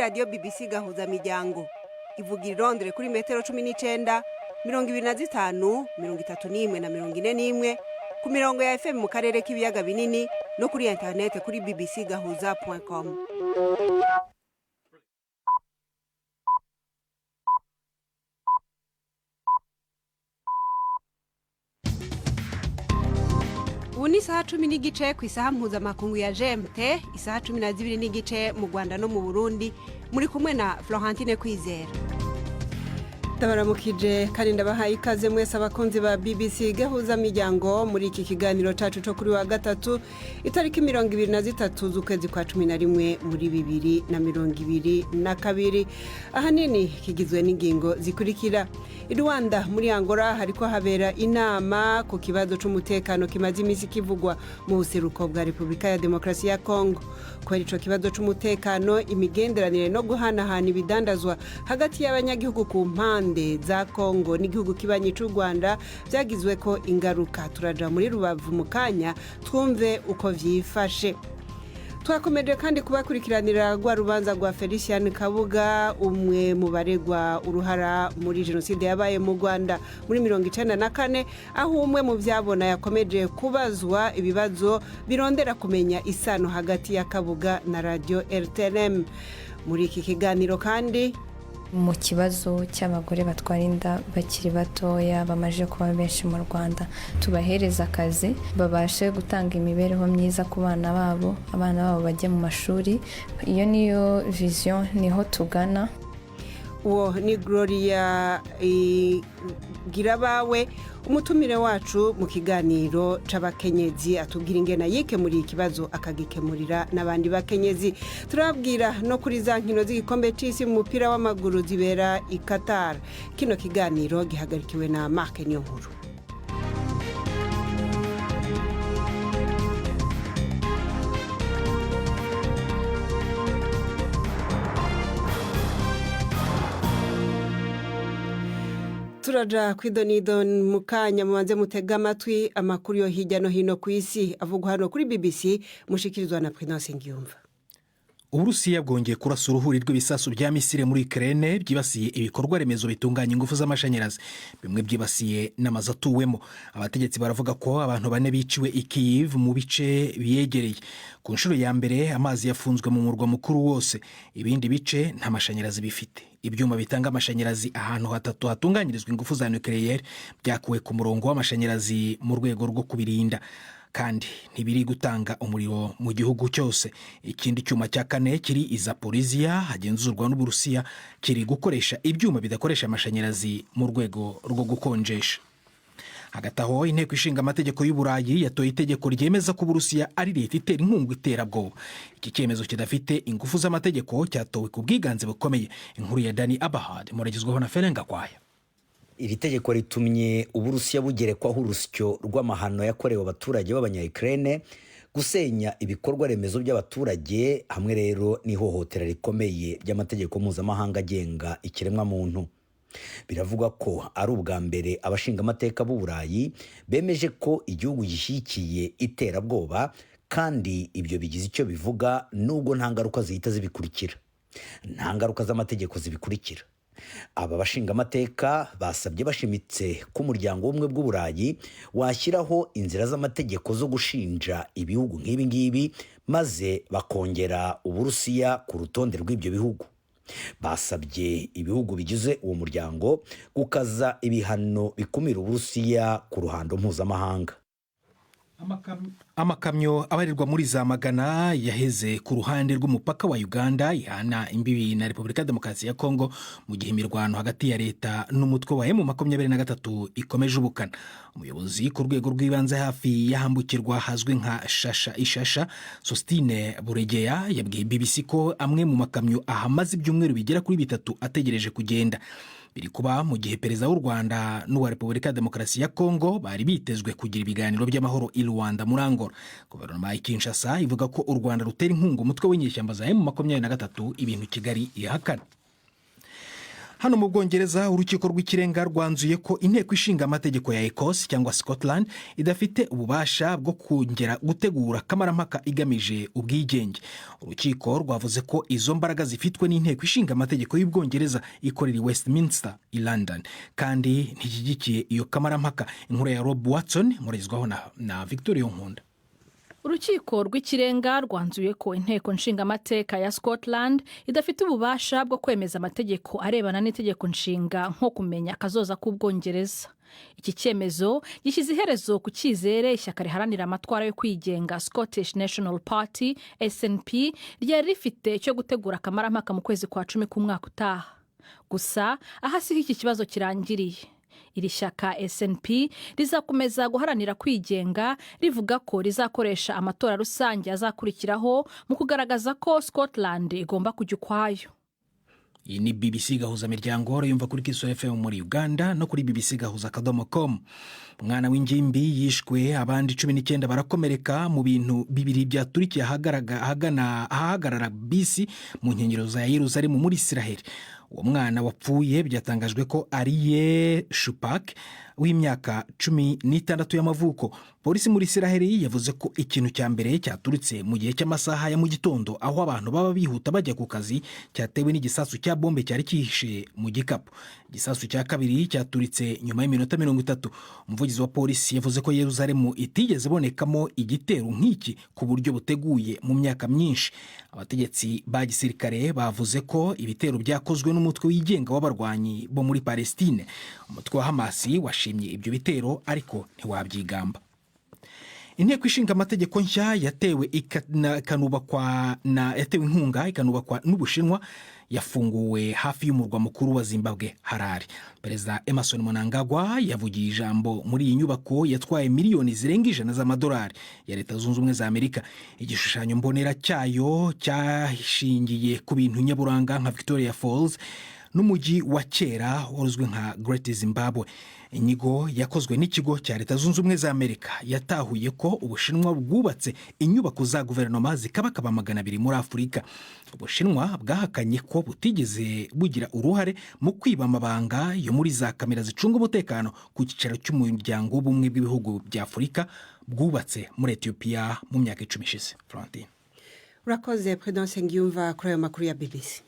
Radiyo BBC Gahuza Miryango ivugira i Londres kuri metero 19, 25, 31 na 41, ku mirongo ya FM mu karere k'ibiyaga binini no kuri interinete kuri bbcgahuza.com. Ubu ni isaha 10:15 ku isaha mpuzamakungu ya GMT, isaha 12:15 mu Rwanda no mu Burundi. Muri kumwe na Florentine Kwizera. Ndabaramukije kandi ndabahaye ikaze mwese abakunzi ba BBC Gahuza Miryango muri iki kiganiro cacu co kuri wa gatatu, itariki 23 z'ukwezi kwa 11 muri 2022. Ahanini kigizwe n'ingingo zikurikira: I Rwanda muri Angola hariko habera inama ku kibazo c'umutekano kimaze imisi kivugwa mu buseruko bwa Repubulika ya Demokarasi ya Kongo. Kubera ico kibazo c'umutekano, imigenderanire no guhanahana ibidandazwa hagati y'abanyagihugu ku mpande za Kongo n'igihugu kibanyi c'u Rwanda byagizwe ko ingaruka. Turaja muri Rubavu mu kanya twumve uko vyifashe. Twakomeje kandi kubakurikiranira rwa rubanza rwa Felician Kabuga, umwe mu baregwa uruhara muri jenoside yabaye mu Rwanda muri 94, aho umwe mu byabona yakomeje kubazwa ibibazo birondera kumenya isano hagati ya Kabuga na radiyo RTLM. Muri iki kiganiro kandi, mu kibazo cy'abagore batwara inda bakiri batoya bamaze kuba benshi mu Rwanda, tubahereza akazi babashe gutanga imibereho myiza ku bana babo, abana babo bajye mu mashuri. Iyo niyo vision, niho tugana. Uwo ni Gloria Girabawe, umutumire wacu mu kiganiro c'abakenyezi, atubwira ingena yikemuriye ikibazo akagikemurira n'abandi bakenyezi. Turabwira no kuri za nkino z'igikombe c'isi mu mupira w'amaguru zibera i Qatar. Kino kiganiro gihagarikiwe na Mark Niyonkuru. Turaja kwidonido mu kanya. Mubanze mutega amatwi amakuru yo hirya no hino ku isi avugwa hano kuri BBC, mushikirizwa na Prudence Ngiyumva. Uburusiya bwongeye kurasa uruhuri rw'ibisasu bya misile muri Ukraine, byibasiye ibikorwa remezo bitunganya ingufu z'amashanyarazi, bimwe byibasiye n'amazu atuwemo. Abategetsi baravuga ko abantu bane biciwe i Kyiv mu bice biyegereye. Ku nshuro ya mbere amazi yafunzwe mu murwa mukuru wose, ibindi bice nta mashanyarazi bifite. Ibyuma bitanga amashanyarazi ahantu hatatu hatunganyirizwa ingufu za nucléaire byakuwe ku murongo w'amashanyarazi mu rwego rwo kubirinda, kandi ntibiri gutanga umuriro mu gihugu cyose. Ikindi cyuma cya kane kiri i Zaporizhia hagenzurwa n'Uburusiya kiri gukoresha ibyuma bidakoresha amashanyarazi mu rwego rwo gukonjesha. Hagati aho, inteko ishinga amategeko y'Uburayi yatoye itegeko ryemeza ko Uburusiya ari leta itera inkunga iterabwoba. Iki cyemezo kidafite ingufu z'amategeko cyatowe ku bwiganze bukomeye. Inkuru ya Dani Abahad muragezwaho na Ferenga Kwaya. Iri tegeko ritumye Uburusiya bugerekwaho urusyo rw'amahano yakorewe abaturage b'Abanya-Ukraine, gusenya ibikorwa remezo by'abaturage, hamwe rero n'ihohotera rikomeye ry'amategeko mpuzamahanga agenga ikiremwamuntu. Biravugwa ko ari ubwa mbere abashingamateka b'Uburayi bemeje ko igihugu gishyigikiye iterabwoba, kandi ibyo bigize icyo bivuga nubwo nta ngaruka zihita zibikurikira, nta ngaruka z'amategeko zibikurikira. Aba bashingamateka basabye bashimitse ko umuryango w'Ubumwe bw'Uburayi washyiraho inzira z'amategeko zo gushinja ibihugu nk'ibi ngibi, maze bakongera Uburusiya ku rutonde rw'ibyo bihugu. Basabye ibihugu bigize uwo muryango gukaza ibihano bikumira Uburusiya ku ruhando mpuzamahanga. Amakamyo abarirwa muri za magana yaheze ku ruhande rw'umupaka wa Uganda ihana imbibi na Repubulika ya Demokarasi ya Kongo, mu gihe imirwano hagati ya leta n'umutwe wa M23 ikomeje ubukana. Umuyobozi ku rwego rw'ibanze hafi y'ahambukirwa hazwi nka Shasha Ishasha, Sostine Buregeya, yabwiye BBC ko amwe mu makamyo ahamaze ibyumweru bigera kuri 3 ategereje kugenda. Biri kuba mu gihe perezida w'u Rwanda n'uwa Repubulika ya Demokarasi ya Kongo bari bitezwe kugira ibiganiro by'amahoro i Rwanda muri Angola. Guverinoma ya Kinshasa ivuga ko u Rwanda rutera inkunga umutwe w'inyeshyamba za M23, ibintu Kigali ihakana. Hano mu Bwongereza, Urukiko rw'Ikirenga rwanzuye ko Inteko Ishinga Amategeko ya Ecosse cyangwa Scotland idafite ububasha bwo kongera gutegura kamarampaka igamije ubwigenge. Urukiko rwavuze ko izo mbaraga zifitwe n'Inteko Ishinga Amategeko y'Ubwongereza ikorera i Westminster i London, kandi ntishyigikiye iyo kamarampaka. Inkuru ya Rob Watson murezwaho na Victoria Nkunda. Urukiko rw'Ikirenga rwanzuye ko Inteko Nshingamateka ya Scotland idafite ububasha bwo kwemeza amategeko arebana n'itegeko nshinga, nko kumenya akazoza k'Ubwongereza. Iki cyemezo gishyize iherezo ku cyizere ishyaka riharanira amatwara yo kwigenga, Scottish National Party, SNP, ryari rifite cyo gutegura akamarampaka mu kwezi kwa 10 k'umwaka utaha. Gusa aha siho iki kibazo kirangiriye. Iri shyaka SNP rizakomeza guharanira kwigenga, rivuga ko rizakoresha amatora rusange azakurikiraho mu kugaragaza ko Scotland igomba kujya ukwayo. Iyi ni BBC Gahuza Miryango, yumva kuri Kiso FM muri Uganda no kuri bbcgahuza.com. Umwana w'ingimbi yishwe, abandi 19 barakomereka mu bintu bibiri byaturikiye ahahagarara bisi mu nkengero za Yeruzalemu muri Israheli. Uwo mwana wapfuye byatangajwe ko Ariye Shupak w'imyaka 16 y'amavuko. Polisi muri Israheli yavuze ko ikintu cya mbere cyaturutse mu gihe cy'amasaha ya mu gitondo, aho abantu baba bihuta bajya ku kazi, cyatewe n'igisasu cya bombe cyari cyihishe mu gikapu. Igisasu cya kabiri cyaturitse nyuma y'iminota 30. Umuvugizi wa polisi yavuze ko Yeruzalemu itigeze ibonekamo igitero nk'iki ku buryo buteguye mu myaka myinshi. Abategetsi ba gisirikare bavuze ko ibitero byakozwe n'umutwe wigenga w'abarwanyi bo muri Palestine. Umutwe wa Hamasi washimye ibyo bitero ariko ntiwabyigamba. Inteko Ishinga Amategeko nshya yatewe ikanubakwa na yatewe inkunga ikanubakwa n'Ubushinwa yafunguwe hafi y'umurwa mukuru wa Zimbabwe, Harare. Perezida Emmerson Mnangagwa yavugiye ijambo muri iyi nyubako yatwaye miliyoni zirenga 100 z'amadolari ya Leta Zunze Ubumwe za Amerika. Igishushanyo mbonera cyayo cyashingiye ku bintu nyaburanga nka Victoria Falls n'umujyi wa kera waruzwi nka Great Zimbabwe. Inyigo yakozwe n'ikigo cya Leta Zunze Ubumwe za Amerika yatahuye ko Ubushinwa bwubatse inyubako za guverinoma zikabakaba 200 muri Afurika. Ubushinwa bwahakanye ko butigeze bugira uruhare mu kwiba amabanga yo muri za kamera zicunga umutekano ku cyicaro cy'Umuryango w'Ubumwe bw'Ibihugu bya Afurika bwubatse muri Etiyopiya mu myaka 10 ishize. Florentine. Urakoze, Prudence Ngiyumva, kuri ayo makuru ya BBC.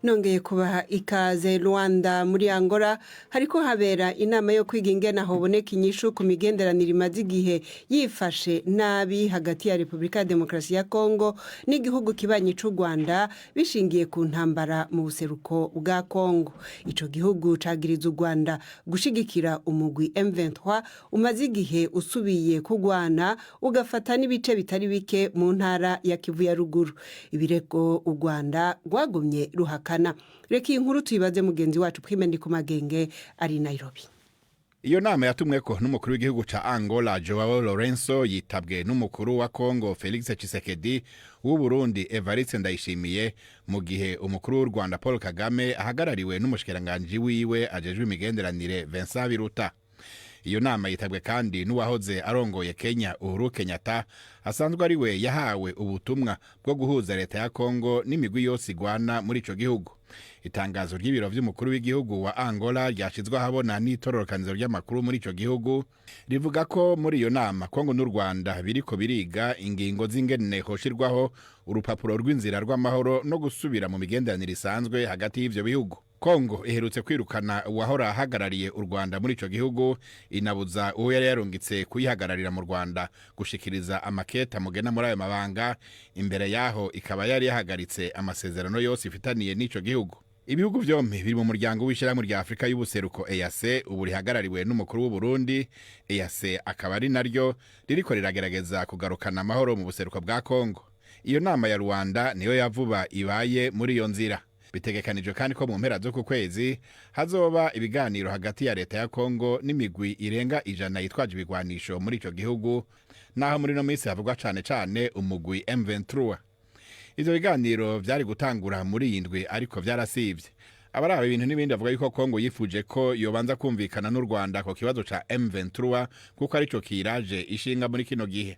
Nongeye kubaha ikaze. Rwanda, muri Angola hariko habera inama yo kwiga ingene hoboneka inyishu ku migenderanire imaze igihe yifashe nabi hagati ya Repubulika ya Demokarasi ya Kongo n'igihugu kibanyi c'u Rwanda, bishingiye ku ntambara mu buseruko bwa Kongo. Ico gihugu cagiriza u Rwanda gushigikira umugwi M23 umaze igihe usubiye kugwana, ugafata n'ibice bitari bike mu ntara ya Kivu ya Ruguru, ibirego u Rwanda rwagumye ruhakana. Reka iyi nkuru tuyibaze mugenzi wacu Prime Ndikumagenge ari Nairobi. Iyo nama yatumweko n'umukuru w'igihugu ca Angola, Joao Lorenzo, yitabwe n'umukuru wa Congo, Felix Tshisekedi, w'u Burundi, Evariste Ndayishimiye, mu gihe umukuru w'u Rwanda, Paul Kagame, ahagarariwe n'umushikiranganji wiwe ajejwe imigenderanire, Vincent Biruta. Iyo nama yitabwe kandi n'uwahoze arongoye Kenya, Uhuru Kenyatta, asanzwe ari we yahawe ubutumwa bwo guhuza leta ya Congo n'imigwi yose igwana muri ico gihugu. Itangazo ry'ibiro vy'umukuru w'igihugu wa Angola ryashizwe ahabona n'itororokanizo ry'amakuru muri ico gihugu rivuga ko muri iyo nama Congo n'u Rwanda biriko biriga ingingo z'ingene hoshirwaho urupapuro rw'inzira rw'amahoro no gusubira mu migenderanire isanzwe hagati y'ivyo bihugu. Kongo iherutse kwirukana uwahora ahagarariye u Rwanda muri ico gihugu, inabuza uwo yari yarungitse kuyihagararira mu Rwanda gushikiriza amaketa mugena muri ayo mabanga. Imbere yaho ikaba yari yahagaritse amasezerano yose ifitaniye n'ico gihugu. Ibihugu vyompi biri mu muryango w'Ishirahamwe rya Afurika y'Ubuseruko, EAC, ubu rihagarariwe n'umukuru w'u Burundi. EAC akaba ari naryo ririko riragerageza kugarukana amahoro mu buseruko bwa Kongo. Iyo nama ya Rwanda niyo yavuba ibaye muri iyo nzira. Bitegekanijwe kandi ko mu mpera z'uku kwezi hazoba ibiganiro hagati ya leta ya Kongo n'imigwi irenga 100 yitwaje ibigwanisho muri ico gihugu, naho muri no minsi havugwa cane cane umugwi M23. Ivyo biganiro vyari gutangura muri iyi ndwi ariko vyarasivye. Abaraba ibintu n'ibindi bavuga yuko Kongo yifuje ko yobanza kumvikana n'u Rwanda ku kibazo ca M23, kuko arico kiraje ishinga muri kino gihe.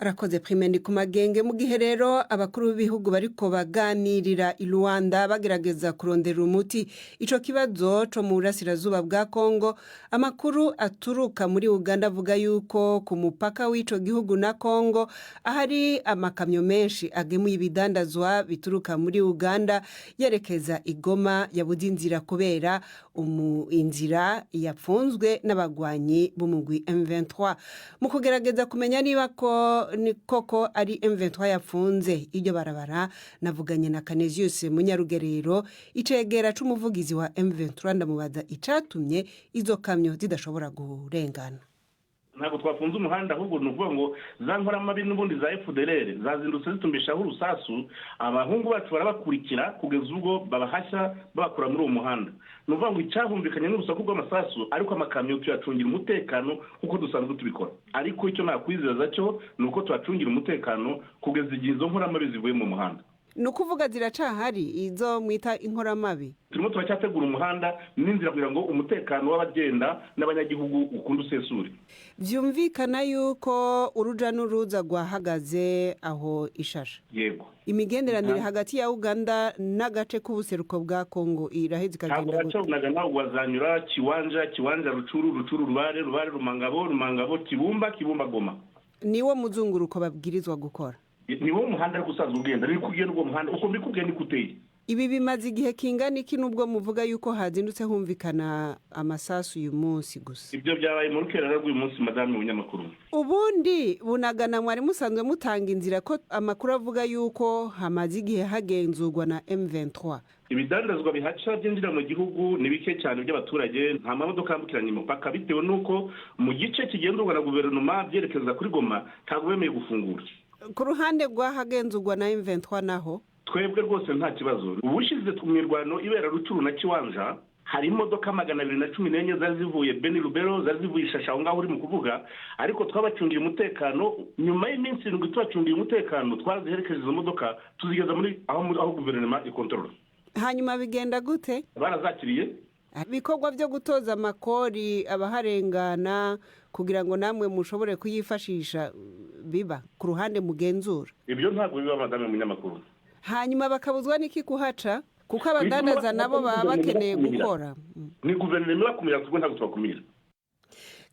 Arakoze Prime ku magenge. Mu gihe rero abakuru b'ibihugu bariko baganirira i Luanda bagerageza kurondera umuti ico kibazo co mu burasirazuba bwa Kongo, amakuru aturuka muri Uganda avuga yuko ku mupaka w'ico gihugu na Kongo ahari amakamyo menshi agemuye ibidandazwa bituruka muri Uganda yerekeza i Goma yabuze inzira kubera inzira yapfunzwe n'abagwanyi b'umugwi M23. Mu kugerageza kumenya niba ko ni koko ari M23 yapfunze iryo barabara, navuganye na Canesius Munyarugerero, icegera c'umuvugizi wa M23, ndamubaza icatumye izo kamyo zidashobora kurengana. Ntabwo twafunze umuhanda, ahubwo ni ukuvuga ngo za nkoramabi n'ubundi za FDLR zazindutse zitumbishaho urusasu, abahungu bacu barabakurikira kugeza ubwo babahashya babakura muri uwo muhanda. Ni ukuvuga ngo icyahumvikanye n'urusaku rw'amasasu, ariko amakamyo tuyacungira umutekano nk'uko dusanzwe tubikora. Ariko icyo nakwizeza cyo ni uko tuyacungira umutekano kugeza igihe izo nkoramabi zivuye mu muhanda. Ni ukuvuga ziracahari izo mwita inkoramabi? Turimo turacyategura umuhanda n'inzira kugira ngo umutekano w'abagenda n'abanyagihugu ukunde usesure. Byumvikana yuko uruja n'uruza rwahagaze aho ishasha? Yego. Imigenderanire hagati ya Uganda n'agace k'ubuseruko bwa Kongo iraheze Ntabwo ikagenda gute? Baca ntabwo bazanyura Kiwanja, Kiwanja Rucuru, Rucuru Rubare, Rubare Rumangabo, Rumangabo Kibumba, Kibumba Goma. Niwo muzunguruko babwirizwa gukora? Ni wo muhanda ariko usanzwe ugenda, ni kugenda uwo muhanda uko mbikubwiye niko uteye. Ibi bimaze igihe kingana iki, nubwo muvuga yuko hazindutse humvikana amasasu uyu munsi gusa? Ibyo byabaye mu rukerera rw'uyu munsi, madame munyamakuru. Ubundi Bunagana mwari musanzwe mutanga inzira, ko amakuru avuga yuko hamaze igihe hagenzurwa na M23? Ibidandazwa bihaca byinjira mu gihugu ni bike cyane by'abaturage. Nta mamodoka yambukiranya imipaka bitewe n'uko mu gice kigenzurwa na guverinoma byerekeza kuri Goma ntabwo bemeye gufungura. Ku ruhande rw'ahagenzurwa na M23 naho? Twebwe rwose nta kibazo. Ubushize mu mirwano ibera Rucuru na Kiwanja hari imodoka 214 zari zivuye Beni, Rubero, zari zivuye Ishasha aho ngaho uri mu kuvuga, ariko twabacungiye umutekano. Nyuma y'iminsi 7 tubacungiye umutekano, twaraziherekeje izo modoka tuzigeza muri aho guverinoma ikontorora. Hanyuma bigenda gute? Barazakiriye. Ibikorwa byo gutoza amakori abaharengana kugira ngo namwe mushobore kuyifashisha biba ku ruhande mugenzura? Ibyo ntabwo biba, madame munyamakuru. Hanyuma bakabuzwa n'iki kuhaca, kuko abadandaza nabo baba bakeneye gukora? Ni guverinoma ibakumira, kuko ntabwo tubakumira.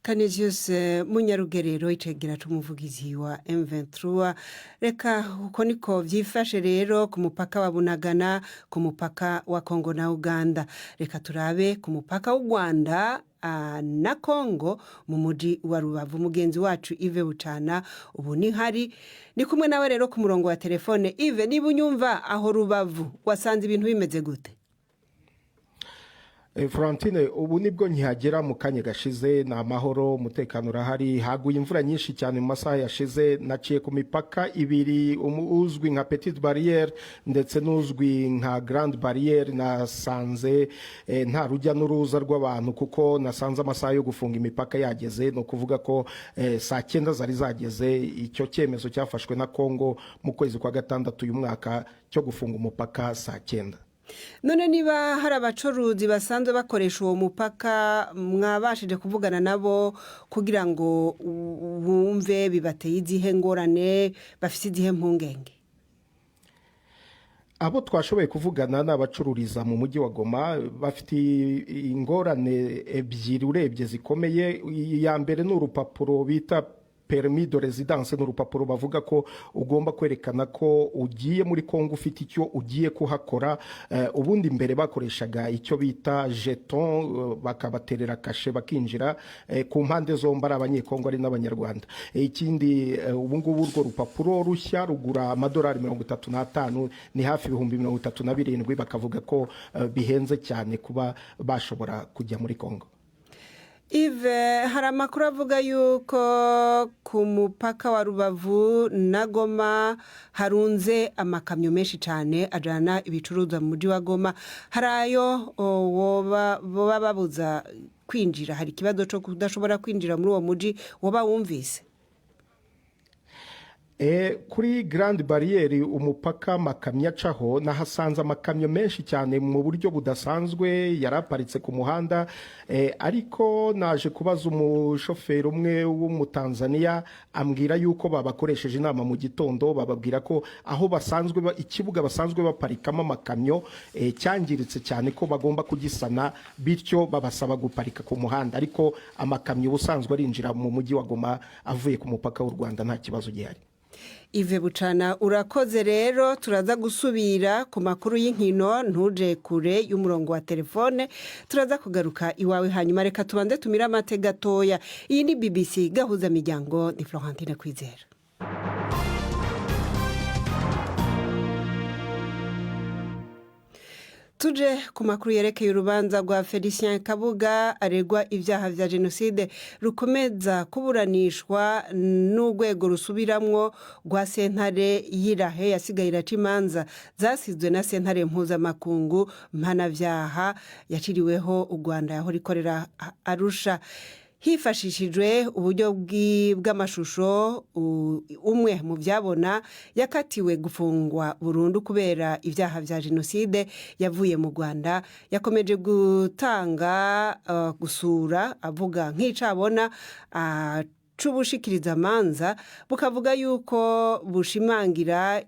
Canisius Munyarugerero, icegera c'umuvugizi wa M23. Reka uko niko vyifashe rero ku mupaka wa Bunagana, ku mupaka wa Kongo na Uganda. Reka turabe ku mupaka w'u Rwanda na Kongo mu muji wa Rubavu. Mugenzi wacu Yves Bucana ubu ni hari ni kumwe nawe rero ku murongo wa telefone. Yves, niba unyumva, aho Rubavu wasanze ibintu bimeze gute? Florentine, ubu nibwo nkihagera mu kanya gashize. Ni amahoro, umutekano urahari. Haguye imvura nyinshi cyane mu masaha yashize. Naciye ku mipaka ibiri, uzwi nka Petite Barrière ndetse n'uzwi nka Grande Barrière. Nasanze nta rujya n'uruza rw'abantu kuko nasanze amasaha yo gufunga imipaka yageze. Ni ukuvuga ko saa 9 zari zageze. Icyo cyemezo cyafashwe na Congo mu kwezi kwa gatandatu uyu mwaka cyo gufunga umupaka saa 9. None niba hari abacuruzi basanzwe bakoresha uwo mupaka, mwabashije kuvugana nabo kugira ngo bumve bibateye izihe ngorane, bafite izihe mpungenge? Abo twashoboye kuvugana ni abacururiza mu mujyi wa Goma. Bafite ingorane ebyiri urebye zikomeye. Iya mbere ni urupapuro bita permis de résidence. Ni urupapuro bavuga ko ugomba kwerekana ko ugiye muri Kongo ufite icyo ugiye kuhakora. Ubundi mbere bakoreshaga icyo bita jeton, bakabaterera kashe bakinjira ku mpande zombi, ari Abanyekongo ari n'Abanyarwanda. Ikindi, ubu ngubu urwo rupapuro rushya rugura amadolari 35, ni hafi 37,000. Bakavuga ko bihenze cyane kuba bashobora kujya muri Kongo. Yves, hari amakuru avuga yuko ku mupaka wa Rubavu na Goma harunze amakamyo menshi cyane ajyana ibicuruzwa mu mujyi wa Goma. Hari ayo boba babuza kwinjira? Hari ikibazo cyo kudashobora kwinjira muri uwo mujyi woba wumvise? Kuri Grande Barriere, umupaka amakamyo acaho, nahasanze amakamyo menshi cyane mu buryo budasanzwe yari aparitse ku muhanda, ariko naje kubaza umushoferi umwe w'umutanzaniya, ambwira yuko babakoresheje inama mu gitondo, bababwira ko aho basanzwe ikibuga basanzwe baparikamo amakamyo cyangiritse cyane, ko bagomba kugisana, bityo babasaba guparika ku muhanda. Ariko amakamyo ubusanzwe arinjira mu mujyi wa Goma avuye ku mupaka w'u Rwanda, nta kibazo gihari. Yves Bucana, urakoze. Rero turaza gusubira ku makuru y'inkino, ntuje kure y'umurongo wa telefone, turaza kugaruka iwawe. Hanyuma reka tubanze tumire amate gatoya. Iyi ni BBC Gahuza Miryango, ni Florentine Kwizera. Tuje ku makuru yerekeye urubanza rwa Felicien Kabuga aregwa ibyaha vya jenoside, rukomeza kuburanishwa n'urwego rusubiramwo rwa sentare y'Irahe yasigaye iraca imanza zasizwe na Sentare Mpuzamakungu Mpanavyaha yaciriweho u Rwanda yahora ikorera Arusha. Hifashishijwe uburyo bw'amashusho, umwe mu byabona yakatiwe gufungwa burundu kubera ibyaha vya jenoside yavuye mu Rwanda yakomeje gutanga gusura avuga nk'icabona c'ubushikirizamanza, bukavuga yuko bushimangira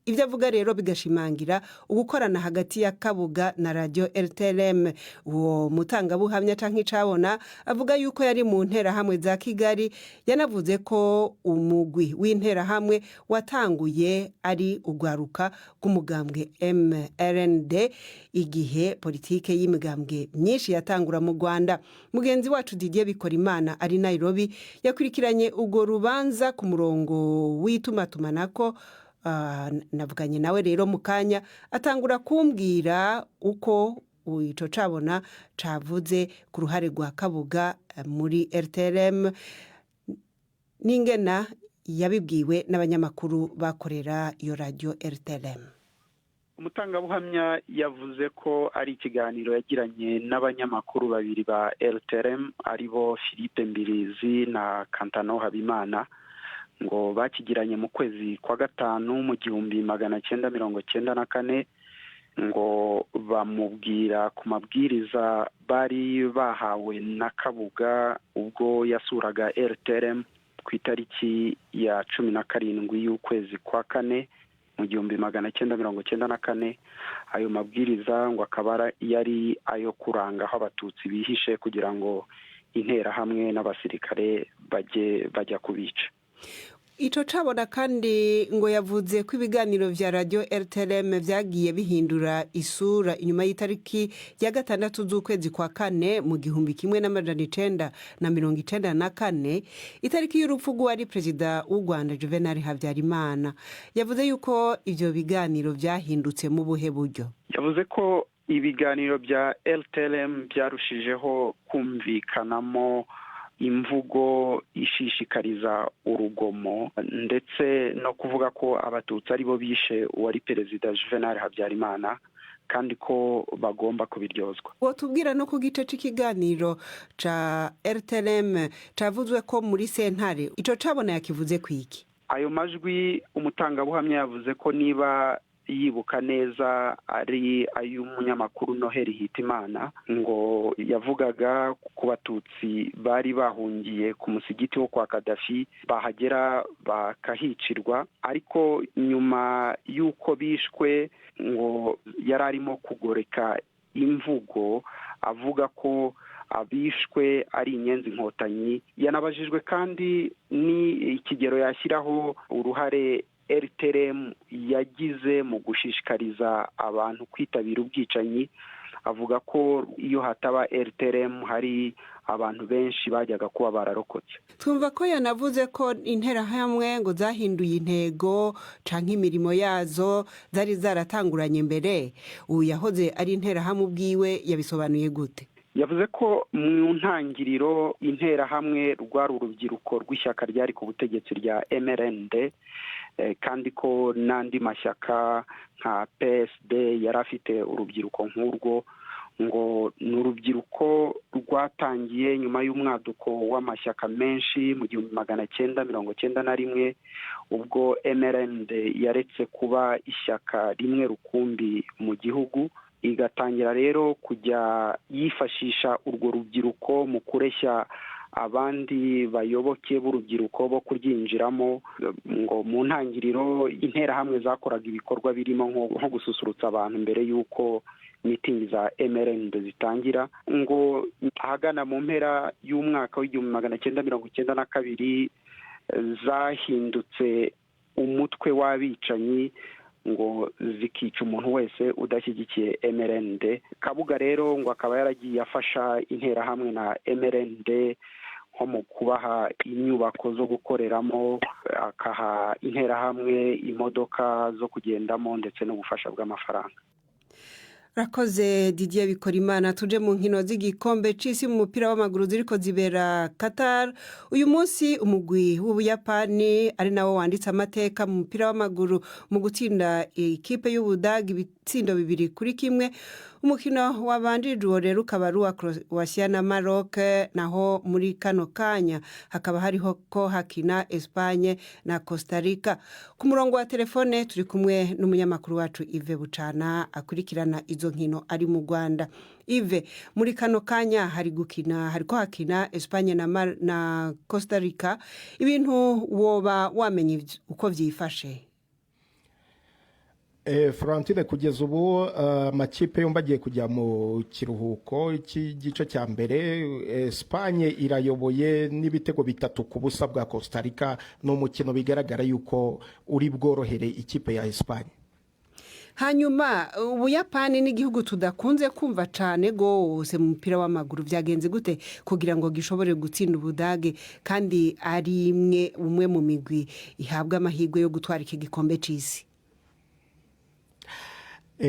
ibyo avuga, rero bigashimangira ugukorana hagati ya Kabuga na radiyo RTLM. Uwo mutangabuhamya cyangwa icabona avuga yuko yari mu Nterahamwe za Kigali. Yanavuze ko umugwi w'Interahamwe watanguye ari ugwaruka rw'umugambwe MRND, igihe politike y'imigambwe myinshi yatangura mu Rwanda. Mugenzi wacu Didier Bikorimana ari Nairobi yakurikiranye urwo rubanza ku murongo w'itumatumanako. Navuganye nawe rero mu kanya, atangura kumbwira uko ico cabona cavuze ku ruhare rwa Kabuga muri RTLM n'ingena yabibwiwe n'abanyamakuru bakorera iyo radiyo RTLM. Umutangabuhamya yavuze ko ari ikiganiro yagiranye n'abanyamakuru babiri ba RTLM, aribo Philippe Mbirizi na Kantano Habimana. Ngo bakigiranye mu kwezi kwa gatanu mu 1994. Ngo bamubwira ku mabwiriza bari bahawe na Kabuga ubwo yasuraga RTLM ku itariki ya 17 y'ukwezi kwa kane mu 1994. Ayo mabwiriza ngo akaba yari ayo kuranga aho Abatutsi bihishe kugira ngo Interahamwe n'abasirikare bajye bajya kubica. Ico cabona kandi ngo yavuze ko ibiganiro vya radiyo RTLM vyagiye bihindura isura inyuma y'itariki ya 6 z'ukwezi kwa kane mu 1994, itariki y'urupfu rw'uwari perezida w'u Rwanda Juvenal Habyarimana. Yavuze yuko ivyo biganiro vyahindutse mu buhe buryo? Yavuze ko ibiganiro bya RTLM byarushijeho kumvikanamo imvugo ishishikariza urugomo, ndetse no kuvuga ko Abatutsi aribo bishe uwari perezida Juvenal Habyarimana, kandi ko bagomba kubiryozwa. Wotubwira no ku gice c'ikiganiro ca RTLM cavuzwe ko muri sentare, ico cabona yakivuze kwiki? Ayo majwi, umutangabuhamya yavuze ko niba yibuka neza ari ay'umunyamakuru Noheli Hitimana. Ngo yavugaga ku Batutsi bari bahungiye ku musigiti wo kwa Kadafi, bahagera bakahicirwa, ariko nyuma y'uko bishwe ngo yari arimo kugoreka imvugo avuga ko abishwe ari Inyenzi Inkotanyi. Yanabajijwe kandi ni ikigero yashyiraho uruhare RTLM yagize mu gushishikariza abantu kwitabira ubwicanyi. Avuga ko iyo hataba RTLM hari abantu benshi bajyaga kuba bararokotse. Twumva ko yanavuze ko Interahamwe ngo zahinduye intego canke imirimo yazo zari zaratanguranye mbere. Ubu yahoze ari Interahamwe ubwiwe yabisobanuye gute? Yavuze ko mu ntangiriro Interahamwe rwari urubyiruko rw'ishyaka ryari ku butegetsi rya MRND, kandi ko n'andi mashyaka nka PSD yari afite urubyiruko nk'urwo. Ngo ni urubyiruko rwatangiye nyuma y'umwaduko w'amashyaka menshi mu 1991, ubwo MRND yaretse kuba ishyaka rimwe rukumbi mu gihugu, igatangira rero kujya yifashisha urwo rubyiruko mu kureshya abandi bayoboke b'urubyiruko bo kuryinjiramo. Ngo mu ntangiriro Interahamwe zakoraga ibikorwa birimo nko gususurutsa abantu mbere y'uko mitingi za MRND zitangira. Ngo ahagana mu mpera y'umwaka w'1992 zahindutse umutwe w'abicanyi, ngo zikica umuntu wese udashyigikiye MRND. Kabuga rero ngo akaba yaragiye afasha Interahamwe na MRND nko mu kubaha inyubako zo gukoreramo, akaha Interahamwe imodoka zo kugendamo, ndetse n'ubufasha bw'amafaranga. Rakoze Didier Bikorimana. Tuje mu nkino z'igikombe c'isi mu mupira w'amaguru ziriko zibera Qatar uyu munsi. Umugwi w'Ubuyapani, ari nawo wanditse amateka mu mupira w'amaguru mu gutsinda ikipe y'Ubudagi ibitsindo 2-1. Umukino wabanjirije uwo rero ukaba ari uwa Croatia na Maroc, naho muri kano kanya hakaba hariho ko hakina Espagne na Costa Rica. Ku murongo wa telefone turi kumwe n'umunyamakuru wacu Yves Bucana, akurikirana izo nkino ari mu Rwanda. Yves, muri kano kanya hari gukina, hariko hakina Espagne na Costa Rica. Ibintu woba wamenye uko vyifashe? Florentine, kugeza ubu amakipe yombi agiye kujya mu kiruhuko cy'igice cya mbere. Espagne irayoboye n'ibitego 3-0 bwa Costa Rica. Ni umukino bigaragara yuko uri bworohere ikipe ya Espagne. Hanyuma Ubuyapani n'igihugu tudakunze kumva cyane rwose mu mupira w'amaguru. Byagenze gute kugira ngo gishobore gutsinda Ubudage, kandi ari umwe mu migwi ihabwa amahirwe yo gutwara iki gikombe cy'isi?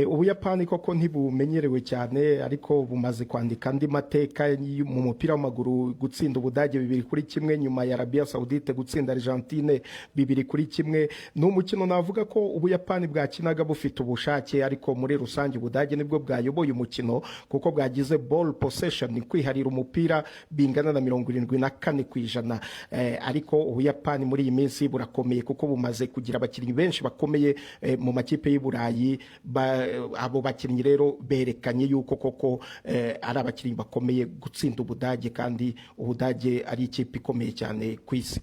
Ubuyapani koko ntibumenyerewe cyane, ariko bumaze kwandika andi mateka mu mupira w'amaguru, gutsinda Ubudage 2-1, nyuma ya Arabia Saudite gutsinda Argentine 2-1. Ni umukino navuga ko Ubuyapani bwakinaga bufite ubushake, ariko muri rusange Ubudage nibwo bwayoboye umukino, kuko bwagize ball possession, kwiharira umupira, bingana na 74%. Ariko Ubuyapani muri iyi minsi burakomeye, kuko bumaze kugira abakinnyi benshi bakomeye mu makipe y'i Burayi. Abo bakinnyi rero berekanye yuko koko ari abakinnyi bakomeye gutsinda Ubudage, kandi Ubudage ari ikipe ikomeye cyane ku isi.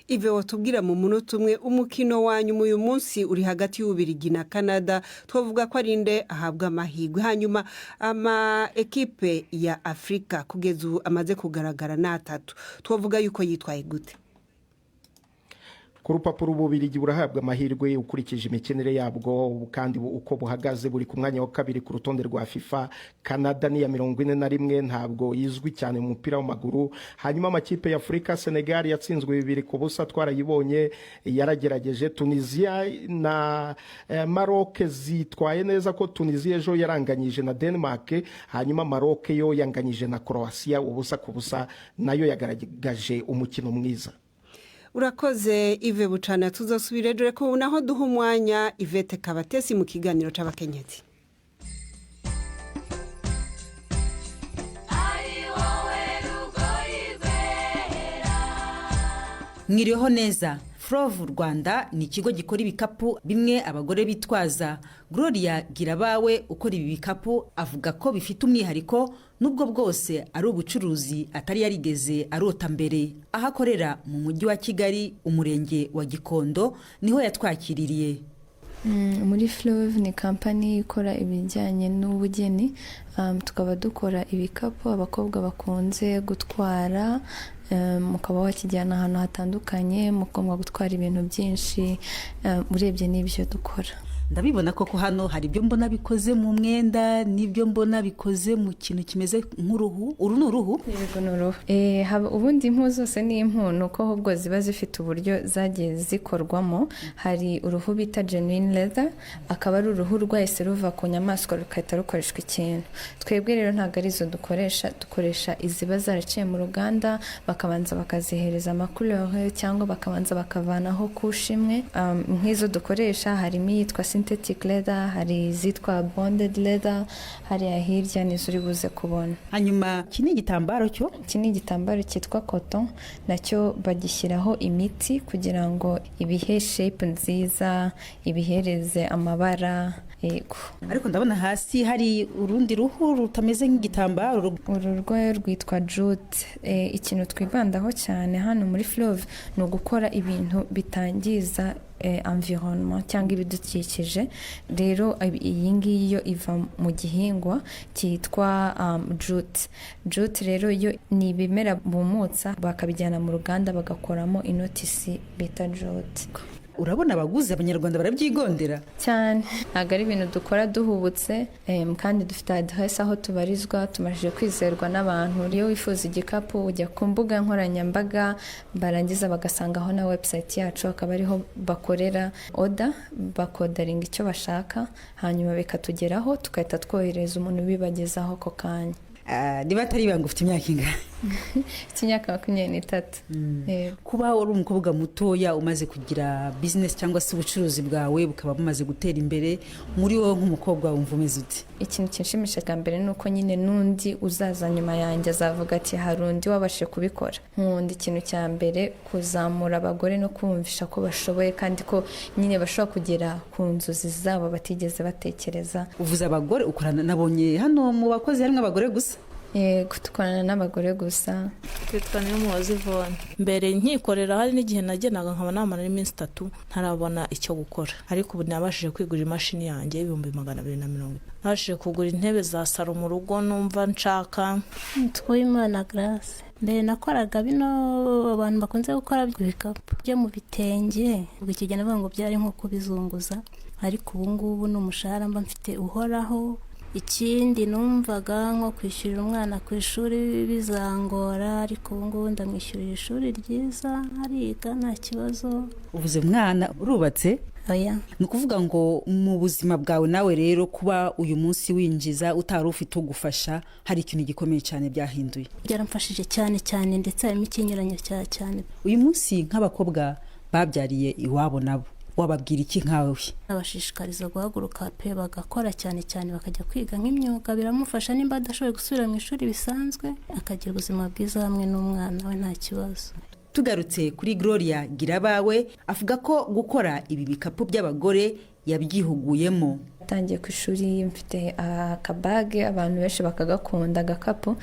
Yves, watubwira mu munota umwe umukino wa nyuma uyu munsi uri hagati y'Ububirigi na Canada, twavuga ko ari nde ahabwa amahirwe? Hanyuma ama ekipe ya Afurika kugeza ubu amaze kugaragara ni atatu, twavuga yuko yitwaye gute? Ku rupapuro Ububirigi burahabwa amahirwe ukurikije imikinire yabwo kandi uko buhagaze, buri ku mwanya wa kabiri ku rutonde rwa FIFA. Canada ni iya 41, ntabwo izwi cyane mu mupira w'amaguru. Hanyuma amakipe ya Afurika, Senegal yatsinzwe 2-0, twarayibonye yaragerageje. Tunisia na Maroc zitwaye neza, ko Tunisia ejo yaranganyije na Denmark, hanyuma Maroc yo yanganyije na Croatia 0-0, nayo yagaragaje umukino mwiza. Urakoze Yves Bucana, tuzosubira ejo. Reka ubu naho duha umwanya Yvette Kabatesi mu kiganiro c'abakenyezi. Mwiriweho neza. Frovu Rwanda ni ikigo gikora ibikapu bimwe abagore bitwaza. Gloria Girabawe ukora ibi bikapu avuga ko bifite umwihariko, nubwo bwose ari ubucuruzi atari yarigeze arota mbere. Aho akorera mu Mujyi wa Kigali, Umurenge wa Gikondo, niho yatwakiririye. Muri Flove ni kampani ikora ibijyanye n'ubugeni, tukaba dukora ibikapu abakobwa bakunze gutwara, mukaba wakijyana ahantu hatandukanye, mugomba gutwara ibintu byinshi, urebye n'ibyo dukora. Ndabibona koko, hano hari ibyo mbona bikoze mu mwenda n'ibyo mbona bikoze mu kintu kimeze nk'uruhu. Uru ni uruhu? Yego, ni uruhu. Ubundi impu zose ni impu, ni uko ahubwo ziba zifite uburyo zagiye zikorwamo. Hari uruhu bita genuine leather, akaba ari uruhu rwahise ruva ku nyamaswa rugahita rukoreshwa ikintu. Twebwe rero ntabwo arizo dukoresha, dukoresha iziba zaraciye mu ruganda, bakabanza bakazihereza amacouleur cyangwa bakabanza bakavanaho couche imwe. Nk'izo dukoresha harimo iyitwa Synthetic leather, hari izitwa bonded leather, hariya hirya nizo uri buze kubona. Hanyuma iki ni igitambaro cyo? Iki ni igitambaro cyitwa coton, nacyo bagishyiraho imiti kugira ngo ibihe shape nziza, ibihereze amabara. Yego. Ariko ndabona hasi hari urundi ruhu rutameze nk'igitambaro. Uru rwo rwitwa jute. Ikintu twibandaho cyane hano muri Flove ni ugukora ibintu bitangiza environment cyangwa ibidukikije. Rero iyi ngiyi yo iva mu gihingwa cyitwa jute. Jute rero yo ni ibimera bumutsa bakabijyana mu ruganda bagakoramo ino tissu bita jute. Urabona abaguzi abanyarwanda barabyigondera cyane. Ntabwo ari ibintu dukora duhubutse, kandi dufite aderesi aho tubarizwa, tumajije kwizerwa n'abantu. Iyo wifuza igikapu ujya ku mbuga nkoranyambaga, barangiza bagasangaho na website yacu, akaba ariho bakorera order, bakodaringa icyo bashaka, hanyuma bikatugeraho tugahita twohereza umuntu ubibagezaho ako kanya. Niba atari ibanga, ufite imyaka ingana? Mfite imyaka 23. Kuba uri umukobwa mutoya umaze kugira bizinesi cyangwa se ubucuruzi bwawe bukaba bumaze gutera imbere, muri wowe nk'umukobwa wumva umeze ute? Ikintu kinshimisha bwa mbere ni uko nyine n'undi uzaza nyuma yanjye azavuga ati hari undi wabashije kubikora. Nkunda ikintu cya mbere kuzamura abagore no kumvisha ko bashoboye, kandi ko nyine bashobora kugera ku nzozi zabo batigeze batekereza. Uvuze abagore, ukorana, nabonye hano mu bakozi harimo abagore gusa. Yego, dukorana n'abagore gusa. Twitwa Niyomuhoza Yvonne. Mbere nkikorera hari n'igihe nagendaga nkaba namara n'iminsi 3 ntarabona icyo gukora, ariko ubu nabashije kwigurira imashini yanjye 250,000. Nabashije kugura intebe za salo mu rugo numva nshaka. Twimana Grace. Mbere nakoraga bino abantu bakunze gukora ibikapu byo mu bitenge, ubwo icyo gihe navuga ngo byari nko kubizunguza, ariko ubu ngubu ni umushahara mba mfite uhoraho. Ikindi numvaga nko kwishyurira umwana ku ishuri bizangora, ariko ubu ngubu ndamwishyurira ishuri ryiza, ariga nta kibazo. Uvuze mwana, urubatse? Oya. Ni ukuvuga ngo mu buzima bwawe nawe rero kuba uyu munsi winjiza utari ufite ugufasha, hari ikintu gikomeye cyane byahinduye. Byaramfashije cyane cyane, ndetse harimo ikinyuranyo cya cyane. Uyu munsi nk'abakobwa babyariye iwabo nabo wababwira iki nkawe? Abashishikariza guhaguruka pe, bagakora cyane cyane, bakajya kwiga nk'imyuga, biramufasha nimba adashoboye gusubira mu ishuri bisanzwe, akagira ubuzima bwiza hamwe n'umwana we nta kibazo. Tugarutse kuri Gloria Girabawe, avuga ko gukora ibi bikapu by'abagore yabyihuguyemo. Natangiye ku ishuri mfite akabage, abantu benshi bakagakunda agakapu.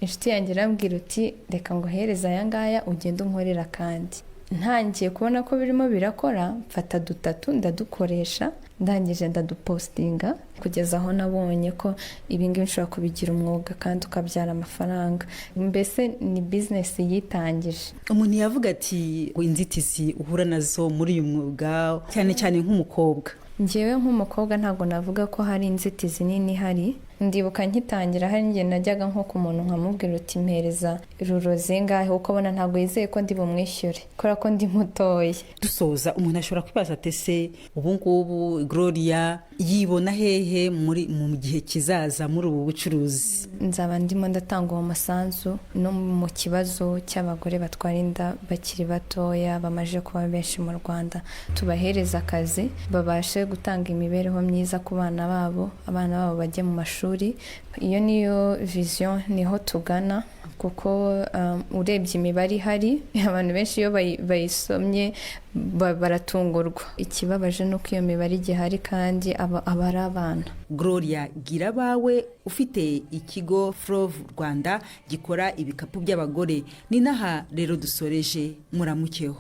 Inshuti yanjye irambwira uti reka nguhereze aya ngaya ugende unkorera kandi. Ntangiye kubona ko birimo birakora, mfata 3 ndadukoresha, ndangije ndadupostinga, kugeza aho nabonye ko ibi ngibi nshobora kubigira umwuga kandi ukabyara amafaranga. Mbese ni bizinesi yitangije. Umuntu yavuga ati inzitizi uhura nazo muri uyu mwuga cyane cyane nk'umukobwa. Njyewe nk'umukobwa ntabwo navuga ko hari inzitizi nini ihari. Ndibuka nkitangira hari ngiye najyaga nko ku muntu nkamubwira uti mpereza ruro zingahe, uko abona ntabwo yizeye ko ndi bumwishyure kubera ko ndi mutoya. Dusoza, umuntu ashobora kwibaza ati ese ubu ngubu Gloria yibona hehe muri mu gihe kizaza muri ubu bucuruzi? Nzaba ndimo ndatanga uwo musanzu no mu kibazo cy'abagore batwara inda bakiri batoya bamaze kuba benshi mu Rwanda, tubahereza akazi babashe gutanga imibereho myiza ku bana babo, abana babo bajye mu mashuri. Iyo niyo vision, niho tugana, kuko urebye imibare ihari abantu benshi iyo bayisomye baratungurwa. Ikibabaje ni uko iyo mibare igihari kandi aba ari abana. Gloria Girabawe ufite ikigo Flove Rwanda gikora ibikapu by'abagore. Ni naha rero dusoreje, muramukeho.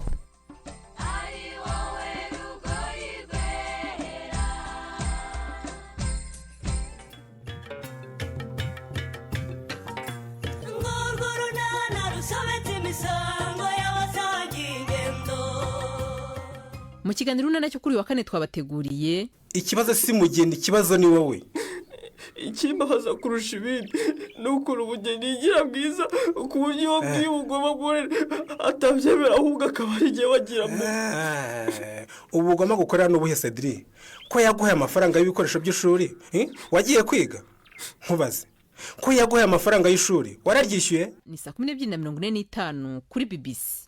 Mu kiganiro urunana cyo kuri uyu wa kane twabateguriye ikibazo si mugeni, ikibazo ni wowe. Ikimbabaza kurusha ibindi ni ukuntu umugeni yigira bwiza ku buryo iyo bw'ubugome akorera atabyemera, ahubwo akaba ari igihe bagiramo. Ubugome gukorera n'ubuhe Cedric? Ko yaguhaye amafaranga y'ibikoresho by'ishuri wagiye kwiga? Nkubaze, ko yaguhaye amafaranga y'ishuri wararyishyuye? Ni saa 12:45 kuri BBC.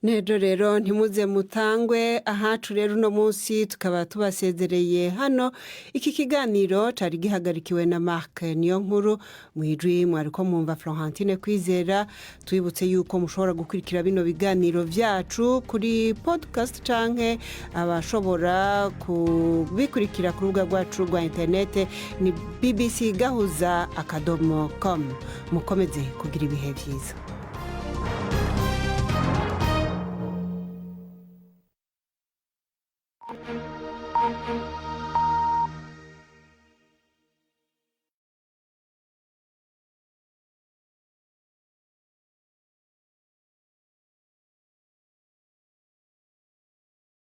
Nejo rero ntimuze mutangwe ahacu. Rero uno munsi tukaba tubasezereye hano. Iki kiganiro cari gihagarikiwe na Mark Niyo Nkuru, mwijwi mwariko mwumva Florentine Kwizera. Twibutse yuko mushobora gukurikira bino biganiro vyacu kuri podcast, canke abashobora kubikurikira ku rubuga rwacu rwa interinete ni bbcgahuza.com. Mukomeze kugira ibihe vyiza. Thank you.